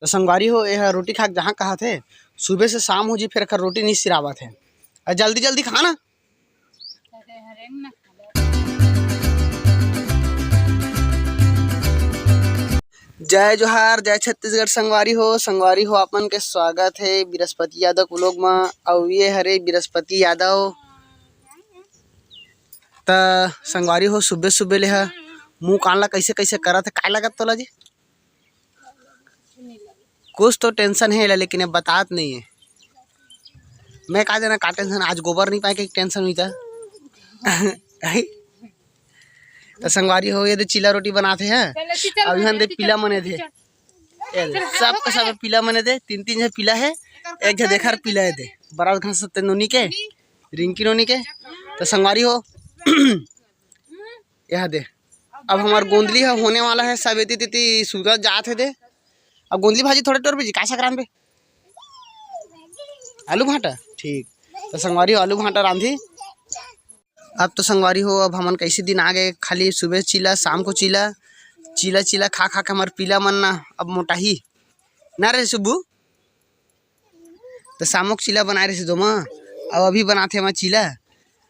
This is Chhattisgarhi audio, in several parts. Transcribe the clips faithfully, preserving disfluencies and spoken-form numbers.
तो संगवारी हो, ये ह रोटी खा के जहाँ कहा थे, सुबह से शाम हो जी, फिर एकर रोटी नहीं सिरावत है। अरे जल्दी जल्दी खा ना। जय जोहार, जय छत्तीसगढ़ संगवारी हो। संगवारी हो, आप मन के स्वागत है बृहस्पति यादव के vlog म। अउ ये हरे बृहस्पति यादव। त संगवारी हो, सुबह सुबह ले ह मुंह कान ला कैसे कैसे करत है, काय लगत तोला जी? कुछ तो tension है एला, लेकिन ये बतात नहीं है। मैं का जाना का tension, आज गोबर नहीं पाए के tension हुई था। तो संगवारी हो, ये दे चीला रोटी बनाते हैं। चल, चल, चल, अब यहाँ दे चल, पीला चल, मने दे। चल। ये दे, चल, सब का सब पीला मने दे, तीन तीन झन पीला है, एक झन देखर पीला है दे। बरात घास सत्ते नोनी के, रिंकी नोनी के। तो संगवारी हो, यह दे, अब हमार गोंदली ह होने वाला है, सब एती तेती सुतत जात है दे। अब गोंदली भाजी थोड़े टोर पे जी, का साग रांधबे? आलू भांटा, ठीक। तो संगवारी हो, आलू भांटा रांधी। अब तो संगवारी हो, अब हमन कैसे दिन आ गए, खाली सुबह चीला, शाम को चीला, चीला चीला खा खा के हमार पीला मन ना अब मोटाही ना रे सुब्बू। तो शामो के चीला बनाए रहिस दोमा, अउ अभी बनाथे एमा चीला।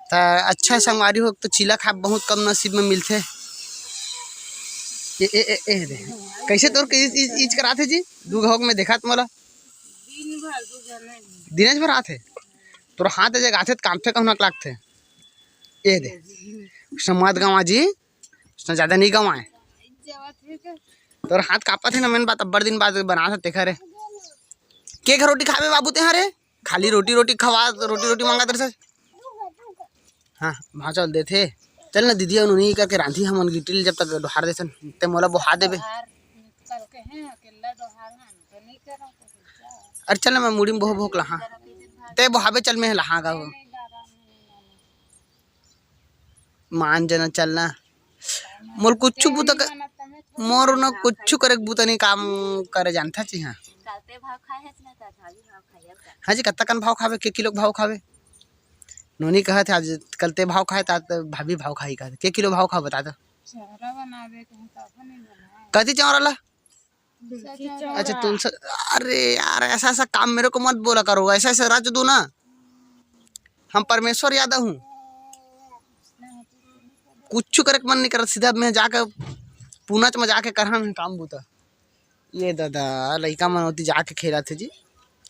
त अच्छा संगवारी हो, तो चीला खाए बहुत कम नसीब में मिलथे। ए, ए, ए, ए रे, कैसे तोर के इज, इज, इज कराथे जी? दू घाव में देखात मोला। दिन भर, दू घाव में। दिनेश भर आथे। तोर हाथ जगाथे त कांपथे कहना लागथे। ए दे। समाद गंवा जी। उसने ज्यादा नहीं गंवाए। तोर हाथ कांपत है ना, main बात, अब्बड़ दिन बाद बनात हे तेखर। के घर रोटी खाबे बाबू तेहा रे? खाली रोटी, रोटी खवा, रोटी, रोटी मांगत रहिस। हाँ, भांचल देथे। चल ना दीदी, उन्हीं करके रांधी हमन गिट्टी ले जब तक डोहार देथन, ते मोला बोहा देबे। डोहार निकल के हैं, अकेला डोहार है, तो नहीं करा, तो फिर क्या? अरे चल ना, मैं मुड़ी में बोह भोकला, हाँ। ते बोहाबे चल, मैं लहा गा। मान जना चलना। मोर कुच्छू बूता क-, मोर न कुच्छू करे के बूता नहीं, काम करे जानथा ची, हाँ। हाँ जी, कत्ता कन भाव खाबे, के किलो के भाव खाबे? नोनी कहत हे, आज कल ते भाव खाए, तात भाभी भाव खाही कहत हे। के किलो भाव खाबे बता तो। कथी चौरा ला? अच्छा, तुलसी, अरे यार, ऐसा ऐसा काम मेरे को मत बोला करो, ऐसा ऐसा राज दो ना। हम परमेश्वर यादव हूँ, कुछ करे के मन नहीं करत, सीधा मैं जाके पूनच में जाके करहन काम बूता। ये दादा, लइका मन ओती जाके खेलत हे जी,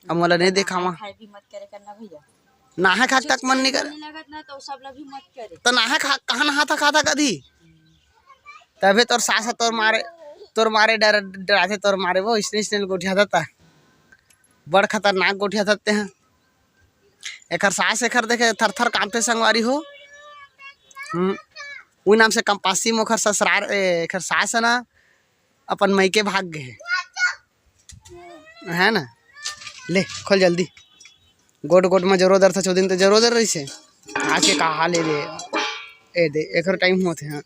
अब मोला नहीं देखावा। खाए भी मत करे करना भैया। नहाए खाए तक मन नहीं करे। नहीं लगत ना, तो सब लोग भी मत करे। तो नहाए खा, कहाँ नहाता खाता कदी? तभे तोर सास ह तोर मारे, तोर मारे डर, डराथे तोर मारे, वो इसने, इसने गोठियाथस ता। बड़ खतरनाक गोठियाथस ते ह। एखर सास एखर देखे थर थर कांपथे संगवारी हो। हम्म, उही नाम से कंपासी मोखर ससुरार, ए, एखर सास है ना, अपन मइके भाग गए हे। है ना? ले, खोल जल्दी। गोट गोट में जरो दरथा चौदिन तो जरो दर रहिसे। आज के का हाल हे रे? ए दे, एकर टाइम होत हे, हाँ।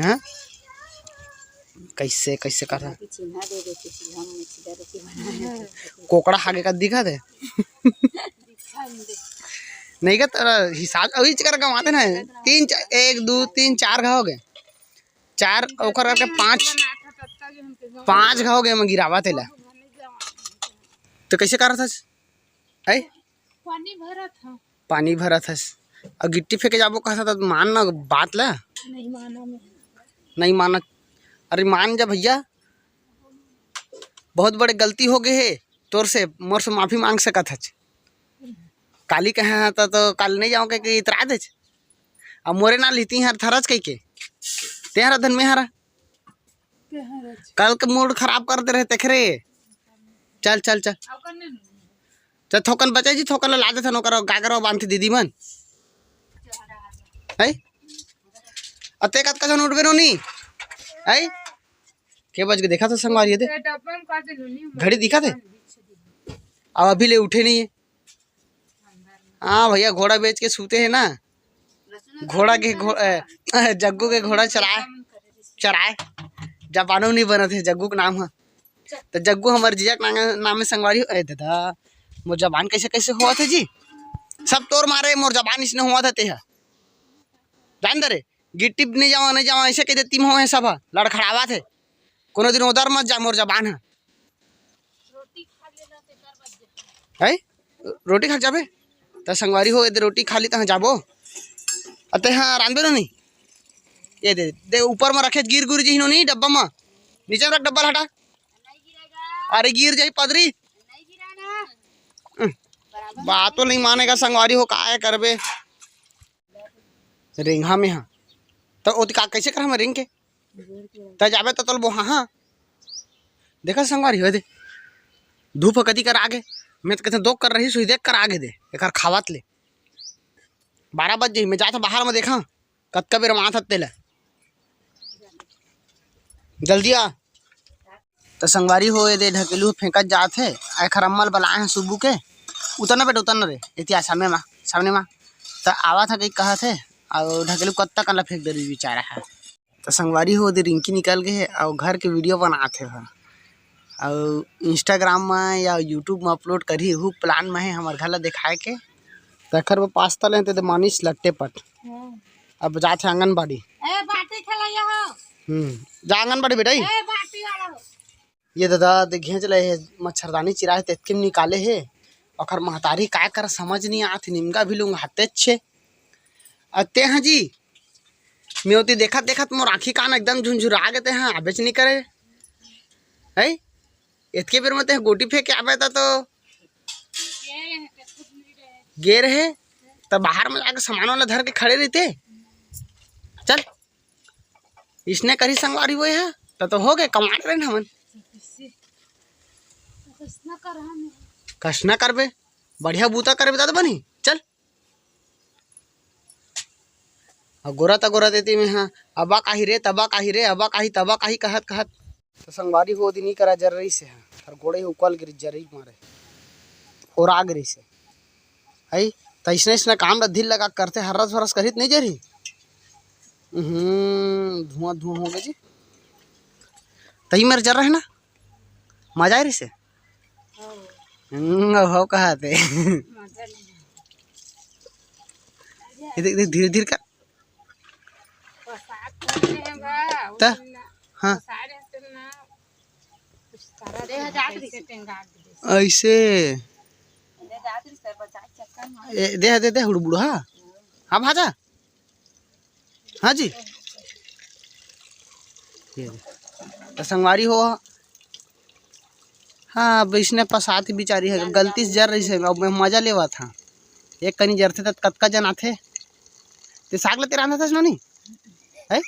हाँ? कैसे, कैसे कर रहा? चिन्हा दे दे, चिन्हा में सीधा रोटी बना दे। कोकड़ा हागे का दिखा दे। नहीं का तेरा हिसाब अभी कर कमाते ना। तीन, चार, एक, दो, तीन, चार घाव हो गए। चार ओकर करके पाँच, पाँच घाव हो गए, मैं गिरावा तेला। तो कैसे करत हस? ऐ? पानी भरत हस। पानी भरत हस। अउ गिट्टी फेंके जाबो कहत हस, त मान ना बात ला। नहीं माना मैं। नहीं माना। अरे मान जा भैया, बहुत बड़े गलती हो गए हे तोर से, मोर से माफी मांग सकत हस। काली कहे हस त, तो काली नहीं जाओ के कि इतरा देच। अब मोरे नाल हिती हर थरच कहिके। तेहरा धन में हरा। कल के मूड खराब कर दे रहे तेखरे। चल, चल, चल। चल, थोकन बचे जी, थोकन ला देथन ओकर गागर बांधथे दीदी मन। है? अते कतका झन उठबे नोनी? है? के बज के देखा था संगवारी दे? घड़ी दिखा थे? अब अभी ले उठे नहीं है। हाँ भैया, घोड़ा बेच के सूते हे ना, घोड़ा के घो-, ए, जग्गू के घोड़ा चराए, चराए, जबानो नहीं बनत हे जग्गू के नाम ह। तो जग्गू हमर जीजा के नाम, नाम में संगवारी हो। ए दादा, मोर जबान कैसे कैसे होवत हे जी? सब तोर मारे मोर जबान इसने होवत हे तेहा। जान दे रे, गिट्टी नहीं जावा, नहीं जावा, ऐसे कह दे, तीम हो हे सब ह, लड़खड़ावत हे। कोनो दिन उधर मत जा, मोर जबान ह। है? रोटी खा के जाबे? त संगवारी हो, एदे रोटी खा ली, तहाँ जाबो। अते हाँ, रांधबे नो नहीं? ये दे, दे, ऊपर में रखे, गिर गुर जी नो नहीं, डब्बा में। नीचे में रख, डब्बा हटा। अरे, गिर जाही पदरी। बात तो नहीं मानेगा संगवारी हो, का करबे? रेंगा में हाँ। त ओती का, कैसे कर हम रेंग के? त जाबे त तोल बोहा, हाँ। देखा संगवारी हो दे। धूप ह कति कर आगे। मैं त कहते दो कर रही सुई देख कर आगे दे। एकर खावत ले। बारह बज जाही, मैं जात बाहर में देखा। कतका बेर मात हत्ते ले। जल्दी आ। त संगवारी हो, ये दे ढकेलू फेंकत जात हे। आ एखर अम्मा ल बलाए हे सुबू के। उतर ना बेटा, उतर ना रे। एती आ सामने मा, सामने मा। त आवत हे कहीं कहत हे। अउ ढकेलू कत्ता कन ला फेंक दे रही बेचारा हे। त संगवारी हो, दे रिंकी निकल गए हे अउ घर के वीडियो बनात हे ओहा। अउ Instagram मा या YouTube मा upload करही, हु plan मा हे हमर घर ला दिखाए के। तखर वो पास्ता लेन ते दे मानिस लट्टे पट। हाँ। अब जात हे आंगनबाड़ी। ए, बाटी खिलाइया हो। हम्म, जा आंगनबाड़ी बेटा। ए, बाटी वाला हो। ये दादा दे घेंच ले हे, मच्छरदानी चिरा हे, तेतके में निकाले हे। ओखर महतारी काय कर समझ नहीं आत, निमगा भी लूंगा हाथे छे। अते हाँ जी, मैं ओती देखत देखत मोर आँखी कान एकदम झुंझुरा गे, ते हाँ आबेच नहीं करे। है? एतके बेर में ते गोटी फेंक के आबे ता तो गे रहे, त बाहर में जाके सामान वाला धर के खड़े रहते। चल, इसने करी संगवारी वो है, त तो हो गए, कमाड़ रहे हमन। कस ना करबे, बढ़िया बूता करबे, त बनी। चल। अउ गोरा त गोरा देती में हाँ, अबा काही रे, तबा काही रे, अबा काही, तबा काही कहत कहत। त संगवारी हो दिन ही करा जर रही से हाँ, हर गोड़े उकल गिरी जर रही मारे। ओरा गिरी से। है, त इसने इसने काम ला दिल लगा करते, हरस भरस करित नहीं जरी। हम्म, धुआं धुआं हो गया जी। तही मेरे जर रहे ना, मजा आ रही से। हम्म, हो कहा थे। ये देख, देख, धीरे धीरे कर। त? हाँ। ऐसे। ए, दे, दे, दे, हुड़बुड़, हाँ। हाँ, भाजा। हाँ जी। ये दे। त संगवारी हो, हाँ, अब इसने पसात ही बिचारी है, गलती से जर रही है, अब मैं मजा लेवा था। एक कनी जरथे त कतका जन आथे। ते साग लेते रांधा था नोनी? है?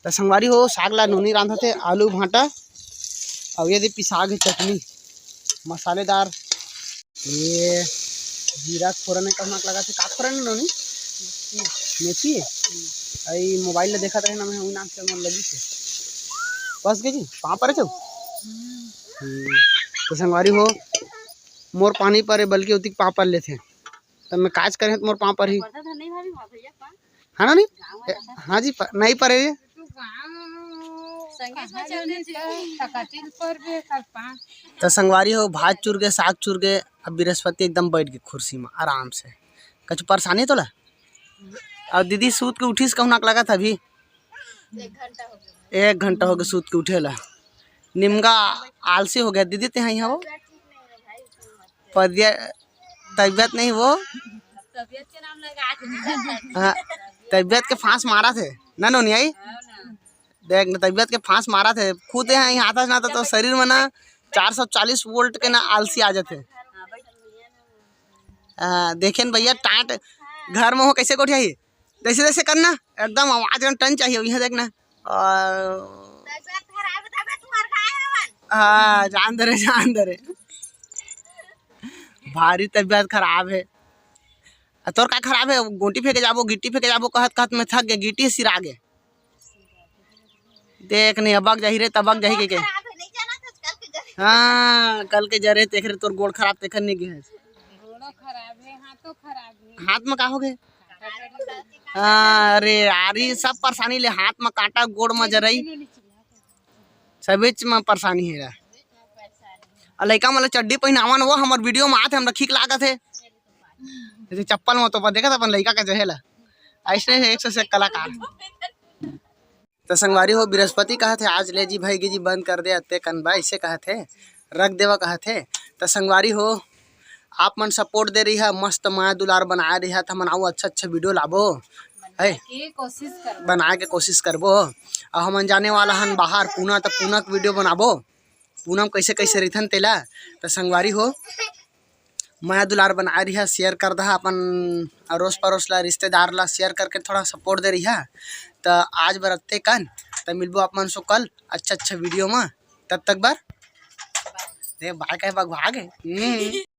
त संगवारी हो, साग ला नोनी रांधा थे, आलू भांटा, अउ ये दे पिसाग है चटनी, मसालेदार। ये जीरा फोरन है, कहाँ लगा थे, का फोरन है नोनी? मेथी है। आई मोबाइल ला देखत रहे ना, मैं वही नाम से मन लगी थे। बस गई जी, पाँव परे छो? हम्म। तो संगवारी हो, मोर पानी परे, बल्कि उतिक पाँव पर लेथे। तब मैं काज करे तो मोर पाँव पर ही। हाँ ना, नहीं? ए, हाँ जी, प-, नहीं परे ये। तो संगवारी हो, भात चुर के, साग चुर के, अब बृहस्पति एकदम बैठ के कुर्सी में आराम से। कछु परेशानी तोला? अउ दीदी सूत के उठिस, कहूँ नाक लगा था अभी। एक घंटा हो गया सूत के उठे ला। निमगा आलसी हो गया दीदी, ते हाँ, हाँ वो। पदिया, तबीयत नहीं वो। तबीयत के नाम लगा के हाँ, तबीयत के फांस मारा थे ना, नोनी आई। देख ना, तबीयत के फांस मारा थे। खुद यहाँ, यहाँ आता ना तो, तो शरीर में ना चार सौ चालीस वोल्ट के ना आलसी आ जाते। हाँ, देखें भैया, टाट घर में हो कैसे गोठियाही, जैसे जैसे करना, एकदम आवाज में टन चाहिए, यहाँ देखना। और हाँ, जान दे रे, जान दे रे। भारी तबीयत खराब है। आ, तोर का खराब है? गोटी फेंके जाबो, गिट्टी फेंके जाबो, कहत कहत मैं थक गए, गिट्टी सिरा गए। देख नहीं, अबक जाही रे, तबक जाही के, के। हाँ, कल के जरे तेख रे, तोर गोड़ खराब, तेखर नहीं गए। गोड़ो खराब है, हाथों खराब है। हाथ में का हो गए? हाँ, अरे यार, ये सब परेशानी ले, हाथ में कांटा, गोड़ में जरई, सबीच में परेशानी है यार। आ लइका मन ला चड्डी पहिनावन, वो हमर वीडियो में आत है, हमरा ठीक लागत है। जैसे चप्पल में तो देखत अपन लइका के जहे ला, ऐसने है एक सौ से कलाकार। त संगवारी हो, बृहस्पति कहत हे, "आज ले जी भाई जी, बंद कर दे, अत्ते कन बा," ऐसे कहत हे, "रख देवा," कहत हे। त संगवारी हो, आप मन सपोर्ट दे रही है, मस्त मया दुलार बनाए रही है, त हमन अउ अच्छा अच्छा वीडियो लाबो, है, बनाए के कोशिश करबो। अउ हमन जाने वाला हन बाहर पूना, त पूना के वीडियो बनाबो, पूना म कैसे कैसे रहिथन तेला। त संगवारी हो, मया दुलार बनाए रही है, शेयर कर दहा अपन अड़ोस पड़ोस ला, रिश्तेदार ला शेयर करके थोड़ा सपोर्ट दे रही है। त आज बर अत्ते कन, त मिलबो आप मन सो कल अच्छा अच्छा वीडियो में, तब तक बर, ए, बाय कहे बग भागे। हम्म।